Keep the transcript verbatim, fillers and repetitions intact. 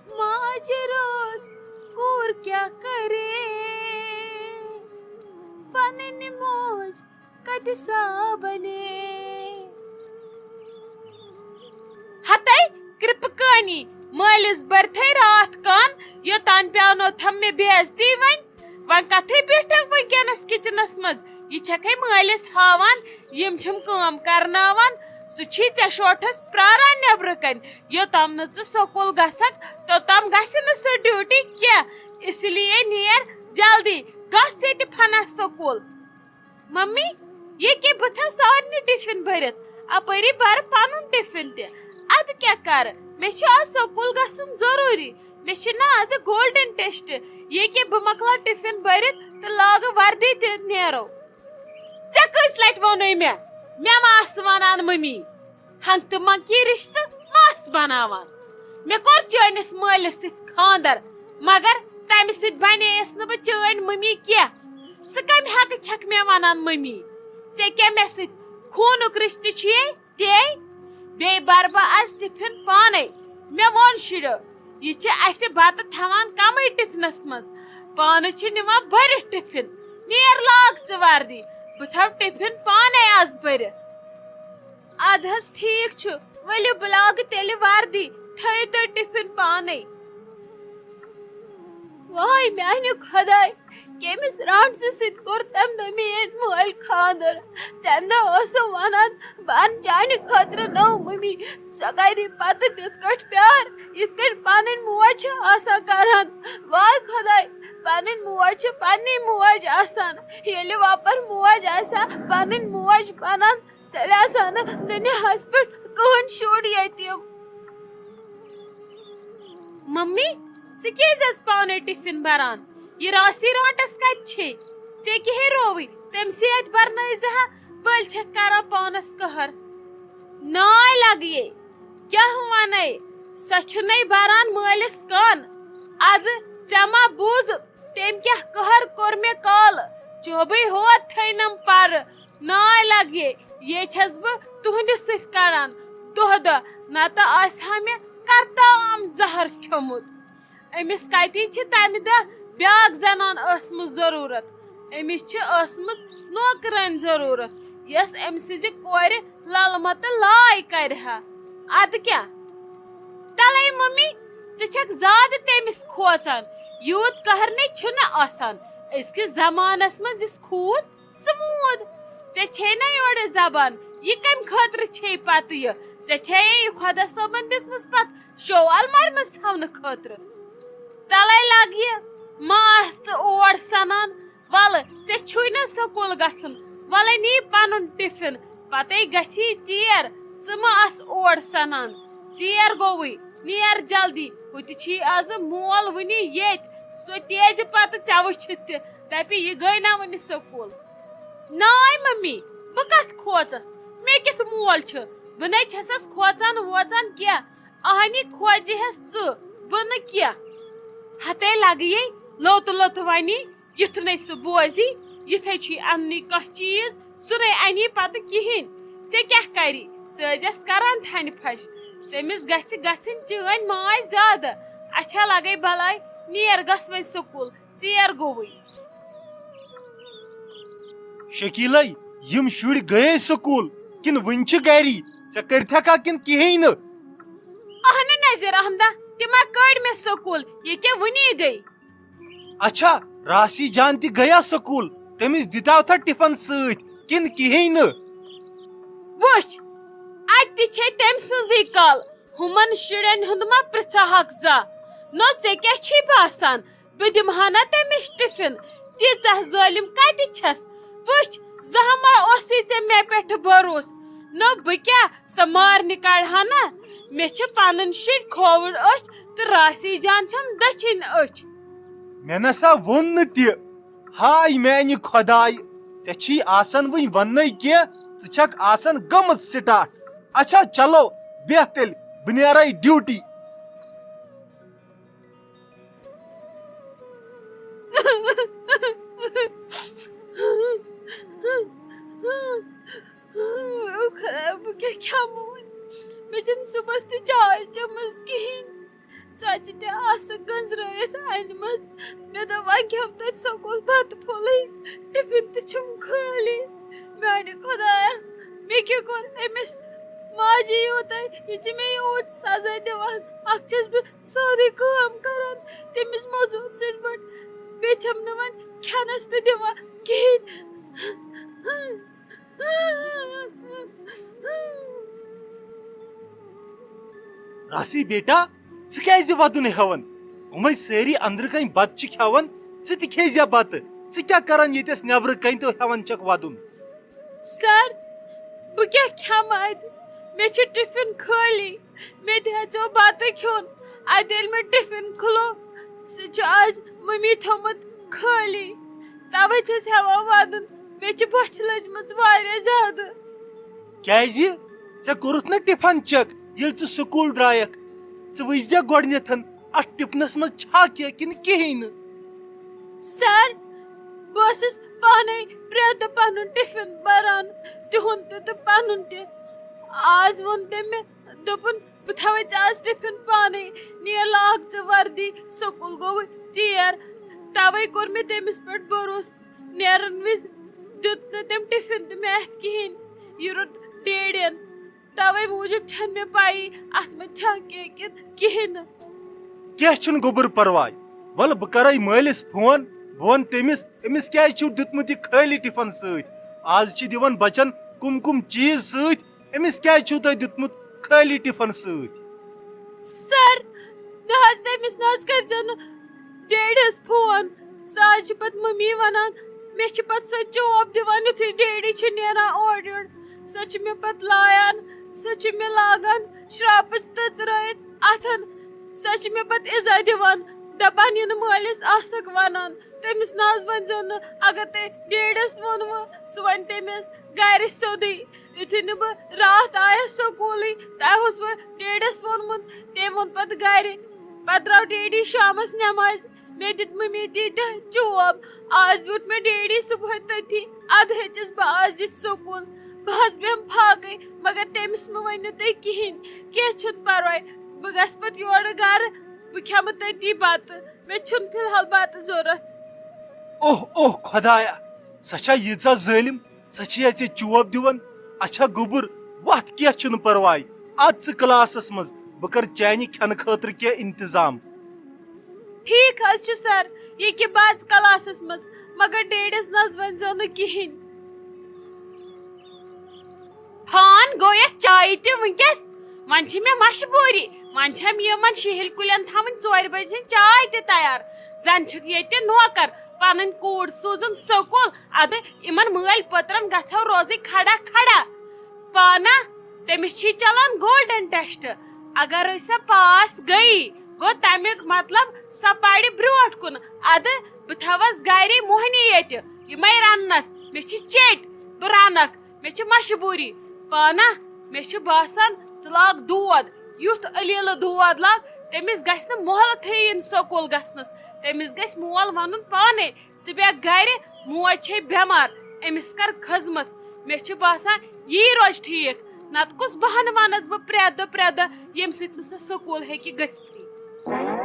ماجہِ روٚس کوٗر کیٛاہ کرے، پنٕنۍ موج کتہِ سا بنے۔ ہتے کرپکانی، مٲلِس بٔرتھے راتھ کان، یوٚتام پیٛاونو تھم مےٚ بے عزتی وۄنۍ۔ وۄنۍ کتھٕے بیٖٹھکھ وٕنکیٚنس کچنس منٛز؟ یہِ چھکھے مٲلِس ہاوان، یِم چھِم کٲم کرناوان۔ سُہ چھی ژےٚ شوٹھس پراران نیبرٕ کنۍ۔ یوٚتام نہٕ ژٕ سکوٗل گژھکھ، توٚتام گژھِ نہٕ سُہ ڈیوٹی کینٛہہ۔ اس لیے نیر جلدی، گژھ ییٚتہِ فنہ سکوٗل۔ ممی، یہِ کہِ بہٕ تھاو سارنٕے ٹِفن بٔرِتھ، اپٲری بَرٕ پنُن ٹِفن تہِ۔ ادٕ کیٛاہ کرٕ، مےٚ چھُ آز سکوٗل گژھُن ضروٗری۔ مےٚ چھُ نہ آز گولڈن ٹیسٹ، یہِ کہِ بہٕ مۄکلاو ٹِفن بٔرِتھ تہٕ لاگہٕ وردی تہٕ نیرو۔ ژےٚ کٔژِ لٹہِ ووٚنُے مےٚ، مےٚ ما آسہٕ ونان ممی؟ ہنگتہٕ منگی رشتہٕ مس بناوان۔ مےٚ کوٚر چٲنِس مٲلِس سۭتۍ خاندر، مگر تمہِ سۭتۍ بنییس نہٕ بہٕ چٲنۍ ممی کینٛہہ۔ ژٕ کمہِ حقہٕ چھکھ مےٚ ونان ممی؟ ژےٚ کیٛاہ مےٚ سۭتۍ خوٗنُک رشتہٕ چھُیے؟ تے بیٚیہِ بر بہٕ از ٹفن پانے۔ مےٚ ووٚن شُریو، یہِ چھِ اسہِ بتہٕ تھاوان کمٕے ٹفنس منٛز۔ پانہٕ چھِ نِوان بٔرِتھ ٹفن۔ نیر لاگ ژٕ وردی، بہٕ تھاوٕ ٹفن پانے از بٔرِتھ۔ ادٕ حظ ٹھیک چھُ، ؤلِو بہٕ لاگہٕ تیٚلہِ وردی، تھٲیِو تُہۍ ٹِفِن پانے۔ واے میانہِ خۄداے، کٔمِس رانٛٹسہٕ سۭتۍ کوٚر تَمہِ دۄہ میٲنۍ مٲلۍ خانٛدر؟ تَمہِ دۄہ اوس سُہ وَنان، بہٕ اَنہٕ چانہِ خٲطرٕ نٔو مٔمی۔ سۄ کَرِ پَتہٕ تِتھ کٲٹھۍ پیار، یِتھ کٲٹھۍ پَنٕنۍ موج چھِ آسان کران۔ واے خۄداے، پَنٕنۍ موج چھِ پَننی موج آسان۔ ییٚلہِ وۄپَر موج آسہِ ہا پَنٕنۍ موج بَنان، تیٚلہِ آسہِ ہا نہٕ دُنیاہَس پٮ۪ٹھ کٕہٕنۍ شُر یتیٖم۔ ممی، ژٕ کیازِ ٲس پانے ٹِفِن بران؟ یہِ راسی رانٛٹس کتہِ چھے؟ ژےٚ کیٛاہ ہے رووٕے؟ تٔمۍ سٕے اتہِ برنٲیزِ ہا، بٔلۍ چھکھ کران پانس قہر۔ ناے لگیے، کیٛاہ ونے؟ سۄ چھُنے بران مٲلِس کن۔ ادٕ ژےٚ ما بوٗز؟ تٔمۍ کیٛاہ قہر کوٚر مےٚ کالہٕ؟ چوبٕے ہوت تھٲینم پرٕ۔ ناے لگیے، یے چھَس بہٕ تُہنٛدِ سۭتۍ کران دۄہ دۄہ، نتہٕ آسہِ ہا مےٚ کرتام زہر کھیوٚمُت۔ أمِس کتی چھِ تمہِ دۄہ بیاکھ زنان ٲسمٕژ ضروٗرت؟ أمِس چھِ ٲسمٕژ نوکرٲنۍ ضروٗرت، یۄس أمۍ سٕنٛزِ کورِ للہٕ متہٕ لاے کرِ ہا۔ ادٕ کیٛاہ؟ تلے ممی، ژٕ چھکھ زیادٕ تٔمِس کھوژان۔ یوٗت قہر نے چھُنہٕ آسان۔ أزکِس زمانس منٛز یُس کھوٗژ، سُہ موٗد۔ ژےٚ چھے نہ یورٕ زبان، یہِ کمہِ خٲطرٕ چھے پتہٕ یہِ؟ ژےٚ چھے یہِ خۄدا صٲبن دِژمٕژ پتہٕ شو المارِ منٛز تھاونہٕ خٲطرٕ؟ تلے لگ یہِ، ما آس ژٕ اور سنان؟ ولہٕ، ژےٚ چھُے نہ سکوٗل گژھُن، ولے نی پنُن ٹِفِن، پتے گژھی ژیر۔ ژٕ ما آس اور سنان؟ ژیر گوٚوٕے، نیر جلدی، ہُتہِ چھی از مول وُنہِ ییٚتۍ، سُہ تیزِ پتہٕ ژےٚ وٕچھِتھ تہِ دپہِ، یہِ گٔے نہ وُنہِ سکوٗل۔ ناے ممی، بہٕ کتھ کھوژس؟ مےٚ کیُتھ مول چھُ؟ بہٕ نے چھسس کھوژان ووژان کینٛہہ۔ اہنی کھوژِ ہس ژٕ، بہٕ نہٕ کینٛہہ۔ ہتے لگیے لوٚت لوٚت ونی، یُتھ نے سُہ بوزی، یِتھے چھُے اننٕے کانٛہہ چیٖز، سُہ نے انی پتہٕ کِہیٖنۍ۔ ژےٚ کیٛاہ کری؟ ژٕ ٲسۍزٮ۪س کران تھنہِ پھش۔ تٔمِس گژھِ گژھٕنۍ چٲنۍ ماے زیادٕ۔ اچھا لگے بلاے، نیر گژھ وۄنۍ سکوٗل، ژیر گوٚوٕے۔ شکیلے، یِم شُرۍ گٔیے سکوٗل کِنہٕ وُنہِ چھِ گری؟ ژےٚ کٔرتھکھا کِنہٕ کِہیٖنۍ نہٕ؟ اہنہِ نذیر احمدہ، تِما کٔڑۍ مےٚ سکوٗل، یہِ کیٛاہ وُنی گٔے؟ اچھا، راسی جان تہِ گٔیا سکوٗل؟ تٔمِس دِتاو تھا ٹِفن سۭتۍ کِنہٕ کِہیٖنۍ نہٕ؟ وٕچھ، اتہِ تہِ چھے تٔمۍ سٕنٛزٕے کل۔ ہُمن شُرٮ۪ن ہُنٛد ما پرژھہکھ زانٛہہ؟ نو ژےٚ کیٛاہ چھُے باسان؟ بہٕ دِمہٕ ہا نا تٔمِس ٹِفِن؟ تیٖژاہ ظٲلِم کتہِ چھَس؟ وٕچھ، زانٛہہ ما اوسُے ژےٚ مےٚ پٮ۪ٹھ بروسہٕ؟ نو بہٕ کیٛاہ، سۄ مارنہِ کڑٕ ہا نا؟ مےٚ چھِ پنٕنۍ شُرۍ کھووُر أچھ تہٕ راسی جان چھَم دٔچھِنۍ أچھ۔ مےٚ نسا ووٚن نہٕ تہِ۔ ہاے میانہِ خۄدایہِ، ژےٚ چھی آسان وٕنہِ وننَے کینٛہہ، ژٕ چھکھ آسان گٔمٕژ سٹارٹ۔ اچھا چلو، بیٚہہ تیٚلہِ، بہٕ نیرے ڈیوٹی۔ او خۄدایا، بہٕ کیٛاہ کھٮ۪مہٕ وۄنۍ؟ مےٚ چھِنہٕ صُبحس تہِ چاے چٔمٕژ کِہیٖنۍ۔ ژۄچہِ تہِ آسہٕ گٔنٛزرٲیِتھ اَنِمٕژ۔ مےٚ دوٚپ، وۄنۍ کھٮ۪مہٕ توتہِ سکوٗل بَتہٕ پھوٚلٕے، ٹِفِن تہِ چھُم خٲلی۔ میٛانہِ خۄدایا، مےٚ کیٛاہ کوٚر أمِس ماجہِ یوٗتاہ؟ یہِ چھِ مےٚ یوٗت سزا دِوان۔ اَکھ چھَس بہٕ سٲرٕے کٲم کَران تٔمِس مٔزوٗر سٕنٛدۍ پٲٹھۍ، بیٚیہِ چھَم نہٕ وۄنۍ کھٮ۪نَس تہِ دِوان کِہیٖنۍ۔ راسی بیٹا، ژٕ کیازِ ودُن ہٮ۪وان؟ یِمے سٲری أنٛدرٕ کنۍ بتہٕ چھِ کھٮ۪وان، ژٕ تہِ کھیزِ بتہٕ۔ ژٕ کیٛاہ کران ییٚتٮ۪س نٮ۪برٕ کنۍ تہٕ ہٮ۪وان چھکھ ودُن؟ سر، بہٕ کیٛاہ کھٮ۪مہٕ اتہِ؟ مےٚ چھِ ٹفن خٲلی۔ مےٚ تہِ ہیژیو بتہٕ کھیوٚن۔ اتہِ ییٚلہِ مےٚ ٹفن کھُلو، سُہ چھُ آز مٔمی تھوٚومُت خٲلی۔ توے چھَس ہٮ۪وان ودُن۔ مےٚ چھِ بۄچھِ لٔجمٕژ واریاہ زیادٕ۔ کیازِ؟ ژےٚ کوٚرُتھ نہ ٹفن چیک ییٚلہِ ژٕ سکوٗل درٛایکھ؟ ژٕ وٕچھ زِ گۄڈٕنیتھ اتھ ٹفنس منٛز چھا کینٛہہ کِنہٕ کِہیٖنۍ نہٕ۔ سر، بہٕ ٲسٕس پانے پرٛٮ۪تھ دۄہ پنُن ٹفن بران، تِہُنٛد تہِ تہٕ پنُن تہِ۔ آز ووٚن تٔمۍ مےٚ، دوٚپُن، بہٕ تھاوے ژےٚ آز ٹفن پانے، نیر لاگ ژٕ وردی، سکوٗل گوٚوُے ژیر۔ توے کوٚر مےٚ تٔمِس پٮ۪ٹھ بھروسہٕ۔ نیرن وِزِ دیُت نہٕ تٔمۍ ٹفن تہِ مےٚ اتھِ کِہیٖنۍ، یہِ روٚٹ ڈیڈین۔ توے موٗجوٗب چھنہٕ مےٚ پَیی اتھ منٛز چھا کینٛہہ کِنہٕ کِہیٖنۍ نہٕ۔ کینٛہہ چھُنہٕ گوٚبُر پرواے، ولہٕ بہٕ کرے مٲلِس فون، بہٕ ونہٕ تٔمِس، أمِس کیازِ چھُو دیُتمُت یہِ خٲلی ٹفن سۭتۍ؟ آز چھِ دِوان بچن کُم کُم چیٖز سۭتۍ، أمِس کیازِ چھُو تۄہہِ دیُتمُت خٲلی ٹفن سۭتۍ؟ سر، نہ حظ، تٔمِس نہ حظ کٔرۍزیو نہٕ ڈیڈیَس فون۔ سُہ حظ چھِ پتہٕ مٔمی ونان، مےٚ چھِ پتہٕ سۄ چوب دِوان، یُتھُے ڈیڈی چھِ نیران اورٕ یورٕ۔ سۄ چھِ مےٚ پتہٕ لایان، سۄ چھِ مےٚ لاگان شراپٕچ تٔژرٲیِتھ اتھن۔ سۄ چھِ مےٚ پتہٕ ایزا دِوان، دپان، یہِ نہٕ مٲلِس آسکھ ونان۔ تٔمِس نہ حظ ؤنۍزیو نہٕ، اگر تۄہہِ ڈیڈیَس ووٚنوٕ، سُہ ونہِ تٔمِس گرِ سیوٚدُے۔ یُتھُے نہٕ بہٕ راتھ آیس سکوٗلٕے، تۄہہِ اوسوٕ ڈیڈیَس ووٚنمُت، تٔمۍ ووٚن پتہٕ گرِ۔ پتہٕ درٛاو ڈیڈی شامس نٮ۪مازِ۔ مےٚ دِتۍ مٔمی تیٖتیٛاہ چوب۔ آز بیوٗٹھ مےٚ ڈیڈی صبحٲے تٔتھی۔ ادٕ ہیٚچِس بہٕ آز یِتھ سکوٗل۔ بہٕ حظ بیٚہمہٕ فاقے، مگر تٔمِس مہٕ ؤنِو تُہۍ کِہیٖنۍ۔ کینٛہہ چھُنہٕ پرواے، بہٕ گژھٕ پتہٕ یورٕ گرٕ، بہٕ کھٮ۪مہٕ تٔتی بتہٕ۔ مےٚ چھُنہٕ فی الحال بتہٕ ضوٚرتھ۔ اوہ اوہ خۄدایا، سۄ چھا ییٖژاہ ظٲلِم؟ سۄ چھے ژےٚ چوب دِوان؟ اچھا گوٚبُر، وتھ، کینٛہہ چھُنہٕ پرواے، اژ ژٕ کلاسس منٛز، بہٕ کرٕ چانہِ کھٮ۪نہٕ خٲطرٕ کینٛہہ انتظام۔ ٹھیٖک حظ چھُ سر، یہِ کہِ بہٕ اژٕ کلاسس منٛز، مگر ڈیڈیَس نہ حظ ؤنۍزیو نہٕ کِہیٖنۍ۔ فان گوٚو یتھ چایہِ تہِ وٕنکیٚس، وۄنۍ چھِ مےٚ مجبوٗری، وۄنۍ چھَم یِمن شِہِلۍ کُلٮ۪ن تھاوٕنۍ ژورِ بجہِ ہٕنٛز چاے تہِ تیار۔ زن چھُکھ ییٚتہِ نوکر، پنٕنۍ کوٗر سوزُن سکوٗل، ادٕ یِمن مٲلۍ پٔترن گژھو روزٕے کھڑا کھڑا۔ پانا، تٔمِس چھی چلان گولڈن ٹیسٹ۔ اگرے سۄ پاس گٔیی، گوٚو تمیُک مطلب سۄ پرِ برٛونٛٹھ کُن۔ ادٕ بہٕ تھاوس گرے موہنی ییٚتہِ، یِمے رننس۔ مےٚ چھِ چیٚٹۍ، بہٕ رنکھ، مےٚ چھِ مجبوٗری۔ پانا، مےٚ چھُ باسان ژٕ لاگ دود، یُتھ علیلہٕ دود لاگ، تٔمِس گژھِ نہٕ مۄہلتھٕے یِنۍ سکوٗل گژھنس۔ تٔمِس گژھِ مول ونُن پانے، ژٕ بیٚہہ گرِ، موج چھے بٮ۪مار، أمِس کر خدمت۔ مےٚ چھُ باسان یی روزِ ٹھیٖک، نتہٕ کُس بہانہٕ ونس بہٕ پرٛٮ۪تھ دۄہ پرٛٮ۪تھ دۄہ، ییٚمہِ سۭتۍ نہٕ سۄ سکوٗل ہیٚکہِ گٔژھتھٕے۔